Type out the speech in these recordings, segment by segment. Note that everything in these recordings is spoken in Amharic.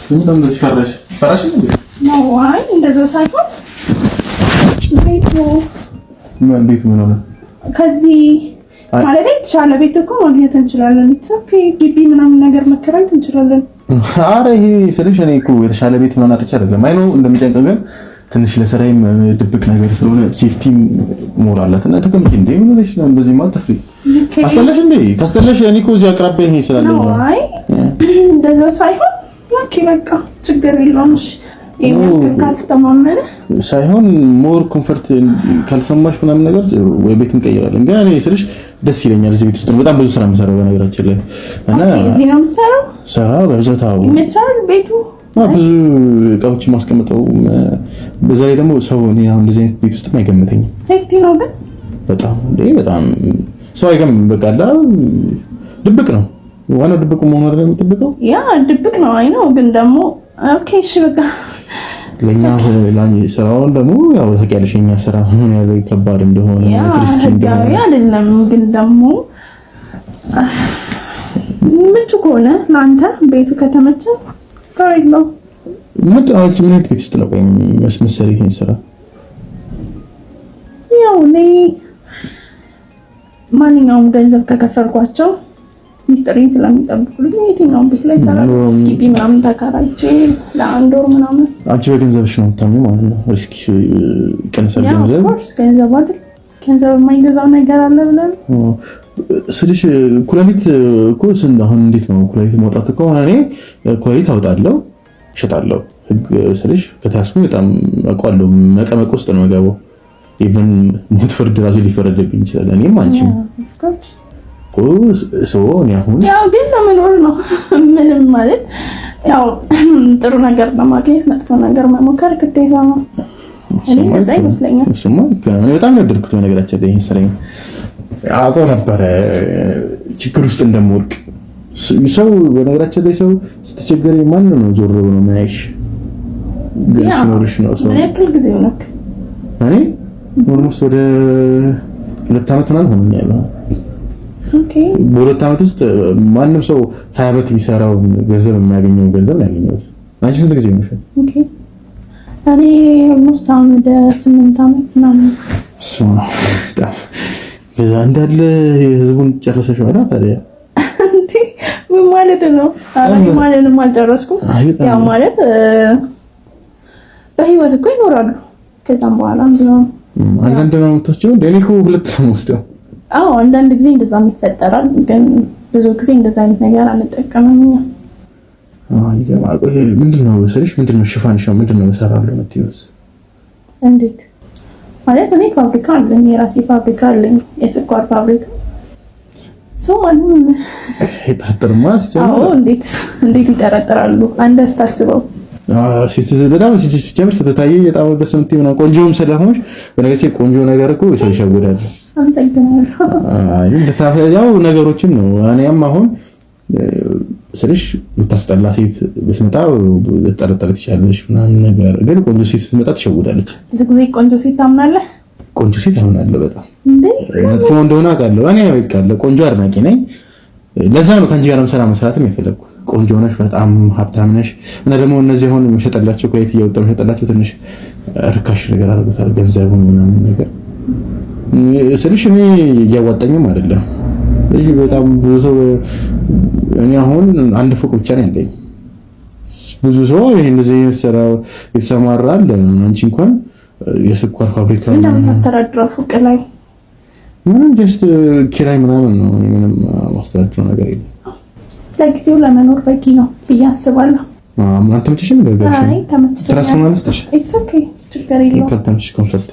ምን እንደዚህ ፈራሽ? ፈራሽ እንዴ? ነው። አይ እንደዛ ሳይሆን ቤቱ ምን ቤቱ ምን ሆነ? ከዚህ ማለት የተሻለ ቤት እኮ ማግኘት እንችላለን። Okay ግቢ ምናምን ነገር መከራየት እንችላለን። አረ ይሄ ስልሽ እኔ እኮ የተሻለ ቤት ምናምን አጥቼ አይደለም። I know እንደሚጨንቅ ግን ትንሽ ለስራዬም ድብቅ ነገር ስለሆነ safety more አላት እና ተቀምጪ። እንዴ ምን ሆነሽ ነው? እንደዚህ ማለት ተፍሪ አስጠላሽ እንዴ? ካስጠላሽ እኔ እኮ እዚህ አቅራቢያ ይሄ ስላለኝ ነው። አይ እንደዛ ሳይሆን okay በቃ ችግር የለውም። እሺ ካልተማመነ ሳይሆን more comfort ካልሰማሽ ምናምን ነገር ወይ ቤት እንቀይራለን። ግን እኔ ስልሽ ደስ ይለኛል እዚህ ቤት ውስጥ በጣም ብዙ ስራ የምሰራው በነገራችን ላይ እና እዚህ ነው የምሰራው ስራ በብዛት አዎ፣ ይመቻል ቤቱ ብዙ እቃዎች ማስቀምጠው። በዛ ላይ ደግሞ ሰው እኔ አሁን እንደዚህ አይነት ቤት ውስጥም አይገምተኝም። Safety ነው ግን በጣም እንዴ በጣም ሰው አይገምም። በቃ ድብቅ ነው ዋናው ድብቅ መሆኑ አይደለም የሚጠብቀው። Yeah ድብቅ ነው። I know ግን ደግሞ okay እሺ በቃ ለኛ ለኛ ስራውን ደግሞ ያው ታውቂያለሽ፣ የኛ ስራ ምን ያህል ከባድ እንደሆነ risky እንደሆነ አይደለም ግን ደግሞ ምቹ ከሆነ ለአንተ ቤቱ ከተመቸ ነው። ምን አንቺ ምን አይነት ቤት ውስጥ ነው ቆይ መስመሰሪ ይሄን ስራ? ያው እኔ ማንኛውም ገንዘብ ከከፈልኳቸው ሚስጥሬን ስለሚጠብቁልኝ የትኛውም ቤት ላይ ይሰራል። ግቢ ምናምን ተከራይቼ ለአንድ ወር ምናምን። አንቺ በገንዘብሽ ነው የምታምኚው ማለት ነው። Risk ይቀንሳል። ገንዘብ Of course ገንዘብ አይደል? ገንዘብ የማይገዛው ነገር አለ ብለን ስልሽ ኩላሊት እኮ አሁን እንዴት ነው ኩላሊት ማውጣት እኮ አሁን እኔ ኩላሊት አውጣለሁ እሸጣለሁ። ህግ ስልሽ ከታስኩኝ በጣም አውቀዋለሁ። መቀመቅ ውስጥ ነው የምገባው። Even ሞት ፍርድ ራሱ ሊፈረድብኝ ይችላል። እኔም አንቺም አሁን ያው ግን ለመኖር ነው። ምንም ማለት ያው ጥሩ ነገር ለማግኘት መጥፎ ነገር መሞከር ግዴታ ነው። እኔ እንደዛ ይመስለኛል። እሱማ በጣም ነው የወደድኩት። በነገራችን ላይ ይሄን ስራዬን አውቀው ነበረ ችግር ውስጥ እንደምወድቅ። ሰው በነገራችን ላይ ሰው ስትቸገሪ ማን ነው ዞር ብሎ ነው የሚያይሽ? ግን ሲኖርሽ ነው ሰው። ምን ያክል ጊዜ ሆነክ? እኔ almost ወደ 2 ዓመት ምናምን ሆኖኛል። Okay በ2 ዓመት ውስጥ ማንም ሰው 20 ዓመት ቢሰራው ገንዘብ የሚያገኘው ገንዘብ ነው ያገኘሁት። አንቺ ስንት ጊዜ ሆነሻል? Okay እኔ almost አሁን ወደ 8 ዓመት ምናምን። በዛ እንዳለ ህዝቡን ጨረሰሽ ማለት ታዲያ። እንዴ ምን ማለት ነው? አረ ማለንም አልጨረስኩም። ያው ማለት በህይወት እኮ ይኖራሉ። ከዛም በኋላ ቢሆን አንዳንድ ነው የምትወስጂው? እኔ እኮ ሁለት ነው የምወስደው። አዎ አንዳንድ ጊዜ እንደዛም ይፈጠራል። ግን ብዙ ጊዜ እንደዛ አይነት ነገር አንጠቀምም እኛ። አዎ ይገባል። ቆይ ምንድን ነው ስልሽ ምንድን ነው ሽፋንሽ ነው ምንድን ነው እሰራለሁ የምትይውስ? እንዴት ማለት እኔ ፋብሪካ አለኝ፣ የራሴ ፋብሪካ አለኝ፣ የስኳር ፋብሪካ። ሰው ማንም ይጠረጥርማ። አዎ እንዴት እንዴት ይጠረጥራሉ? አንተ ስታስበው በጣም ሲጀምር ስትታይ በጣም ደስ የምትይው ነው። ቆንጆም ስለሆንሽ በነገራችን ቆንጆ ነገር እኮ ሰው ይሸውዳል። አመሰግናለሁ። አይ ያው ነገሮችን ነው። እኔም አሁን ስልሽ የምታስጠላ ሴት ብትመጣ ልጠረጠር ትችላለሽ ምናምን ነገር፣ ግን ቆንጆ ሴት ስትመጣ ትሸውዳለች። ብዙ ጊዜ ቆንጆ ሴት ታምናለህ? ቆንጆ ሴት አምናለሁ። በጣም መጥፎ እንደሆነ አውቃለሁ። እኔ በቃ ቆንጆ አድናቂ ነኝ። ለዛ ነው ከአንቺ ጋርም ስራ መስራትም የፈለግኩት። ቆንጆ ነሽ፣ በጣም ሀብታም ነሽ እና ደግሞ እነዚህ አሁን የምሸጥላቸው ኩላሊት እያወጣሁ የምሸጥላቸው ትንሽ ርካሽ ነገር አድርጎታል ገንዘቡን ምናምን ነገር ስልሽ እኔ እያዋጣኝም አይደለም። እሺ በጣም ብዙ ሰው እኔ አሁን አንድ ፎቅ ብቻ ነው ያለኝ። ብዙ ሰው ይሄ እንደዚህ የሰራው የተሰማራል። አንቺ እንኳን የስኳር ፋብሪካ እንደምታስተዳድረው ፎቅ ላይ ምንም just ኪራይ ምናምን ነው። ምንም ማስተዳድረው ነገር የለም። ለጊዜው ለመኖር በቂ ነው ብዬ አስባለሁ። አልተመቸሽም? አይ ተመችቶኛል። ትራስ ምናምን It's okay ችግር የለውም። ካልተመቸሽ comfort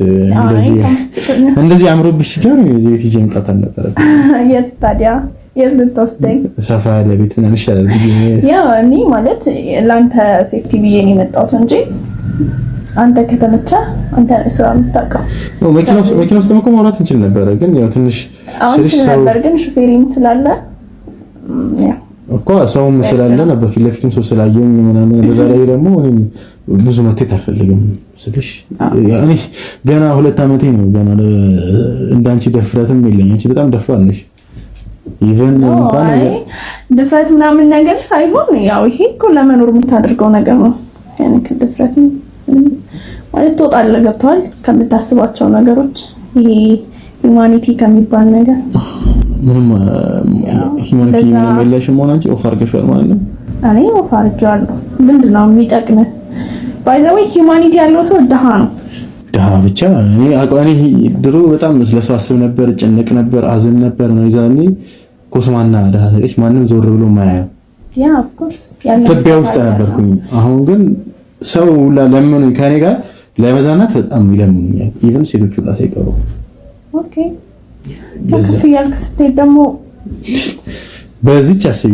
እንደዚህ አምሮብሽ ሲጀምር እዚህ ቤት ይዤ መምጣት አልነበረብኝም። የት ታዲያ የት ልትወስደኝ? ሰፋ ያለ ቤት ምናምን ይሻላል ብዬ ያው እኔ ማለት ለአንተ safety ብዬ ነው የመጣሁት እንጂ አንተ ከተመቸ አንተ ነህ ስራ የምታውቀው። መኪና ውስጥ እኮ ማውራት እንችል ነበረ፣ ግን ያው ትንሽ አሁን እንችል ነበር፣ ግን ሹፌሪም ስላለ ያው እኮ ሰውም ስላለ ነበር ፊት ለፊትም ሰው ስላየኝ ምናምን፣ በዛ ላይ ደግሞ እኔም ብዙ መታየት አልፈልግም ስልሽ እኔ ገና 2 ዓመቴ ነው። ገና እንዳንቺ ደፍረትም የለኝ። አንቺ በጣም ደፋር ነሽ። Even እንኳን ድፍረት ምናምን ነገር ሳይሆን ያው ይሄ እኮ ለመኖር የምታደርገው ነገር ነው። ያን ድፍረት ማለት ትወጣለህ፣ ገብቶሃል? ከምታስባቸው ነገሮች ይሄ humanity ከሚባል ነገር ምንም humanity ምንም የለሽም። ሆነ አንቺ off አድርገሽዋል ማለት ነው። እኔ off አድርጌዋለሁ። ምንድን ነው የሚጠቅምህ? By the way humanity ያለው ሰው ድሃ ነው። ድሃ ብቻ። እኔ ድሮ በጣም ስለሰው አስብ ነበር፣ ጨነቅ ነበር፣ አዝን ነበር ነው። የዛኔ ኮስማና ድሃ ሰዎች ማንም ዞር ብሎ ማያየው Yeah, of course። ትቢያ ውስጥ ነበርኩኝ። አሁን ግን ሰው ሁላ ለምኑኝ፣ ከኔ ጋር ለመዝናናት በጣም ይለምኑኛል። Even ሴቶች ሁላ ሳይቀሩ። Okay፣ ከፍ እያልክ ስትሄድ ደግሞ በዚች አስቢ።